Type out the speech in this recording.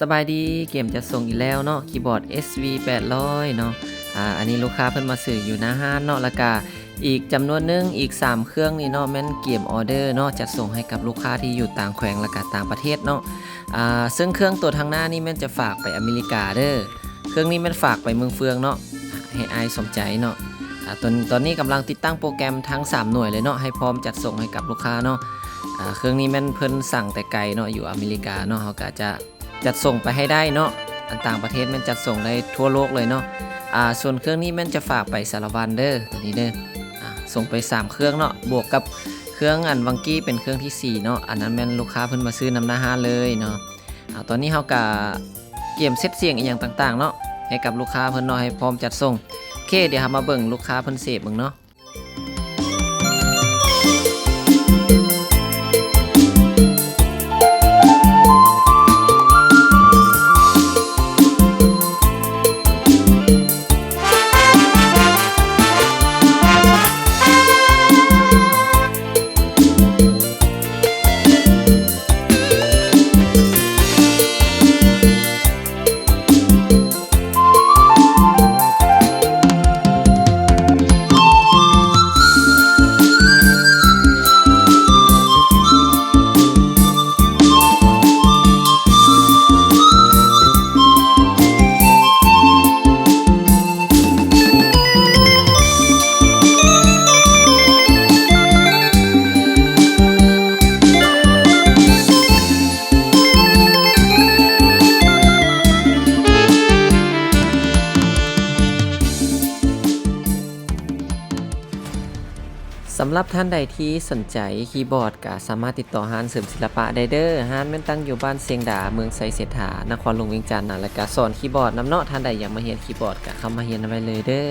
ສະບາຍດີ, ເກມຈັດສົ່ງອີກແລ້ວເນາະ, ຄີບອດ ເອສວີ ແປດຮ້ອຍເນາະ. ອາ ອັນນີ້ລູກຄ້າເພິ່ນມາຊື້ຢູ່ໜ້າຮ້ານເນາະ, ແລ້ວກະອີກຈຳນວນໜຶ່ງ, ອີກສາມເຄື່ອງນີ້ເນາະ, ແມ່ນເກມອໍເດີເນາະ, ຈັດສົ່ງໃຫ້ກັບລູກຄ້າທີ່ຢູ່ຕ່າງແຂວງ ແລ້ວກະຕ່າງປະເທດເນາະ. ອາ ເຊິ່ງເຄື່ອງໂຕທາງໜ້ານີ້ແມ່ນຈະຝາກໄປອາເມລິກາເດີ. ເຄື່ອງນີ້ແມ່ນຝາກໄປເມືອງເຟືອງເນາະ, ໃຫ້ອ້າຍສົມໃຈເນາະ. ອາ ຕອນ ຕອນນີ້ກຳລັງຕິດຕັ້ງໂປຣແກຣມທັງສາມໜ່ວຍເລີຍເນາະ, ໃຫ້ພ້ອມຈັດສົ່ງໃຫ້ກັບລູກຄ້າເນາະ. ອາ ເຄື່ອງນີ້ແມ່ນເພິ່ນສັ່ງແຕ່ໄກເນາະ, ຢູ່ອາເມລິກາເນາະ, ເຮົາກະຈະ ຈັດສົ່ງໄປໃຫ້ໄດ້ເນາະ, ອັນຕ່າງປະເທດແມ່ນຈັດສົ່ງໄດ້ທົ່ວໂລກເລີຍເນາະ. ອາ ສ່ວນເຄື່ອງນີ້ແມ່ນຈະຝາກໄປສາລະວັນເດີ ໂຕນີ້ເດີ. ອາ ສົ່ງໄປສາມເຄື່ອງເນາະ, ບວກກັບເຄື່ອງອັນຫວ່າງກີ້ເປັນເຄື່ອງທີສີ່ເນາະ, ອັນນັ້ນແມ່ນລູກຄ້າເພິ່ນມາຊື້ນຳໜ້າຮ້ານເລີຍເນາະ. ອາ ຕອນນີ້ເຮົາກະກຽມເຊັດສຽງອີ່ຫຍັງຕ່າງໆເນາະ ໃຫ້ກັບລູກຄ້າເພິ່ນເນາະ, ໃຫ້ພ້ອມຈັດສົ່ງ. ໂອເຄ ດຽວເຮົາມາເບິ່ງລູກຄ້າເພິ່ນເສບເບິ່ງເນາະ. ສຳລັບທ່ານໃດທີ່ສົນໃຈຄີບອດ ກະສາມາດຕິດຕໍ່ຮ້ານເສີມສິລະປະໄດ້ເດີ. ຮ້ານແມ່ນຕັ້ງຢູ່ບ້ານຊຽງດາ ເມືອງໄຊເສດຖາ ນະຄອນຫຼວງວຽງຈັນນະ, ແລ້ວກະສອນຄີບອດນຳເນາະ. ທ່ານໃດຢາກມາຮຽນຄີບອດ ກະເຂົ້າມາຮຽນນຳໄດ້ເລີຍເດີ.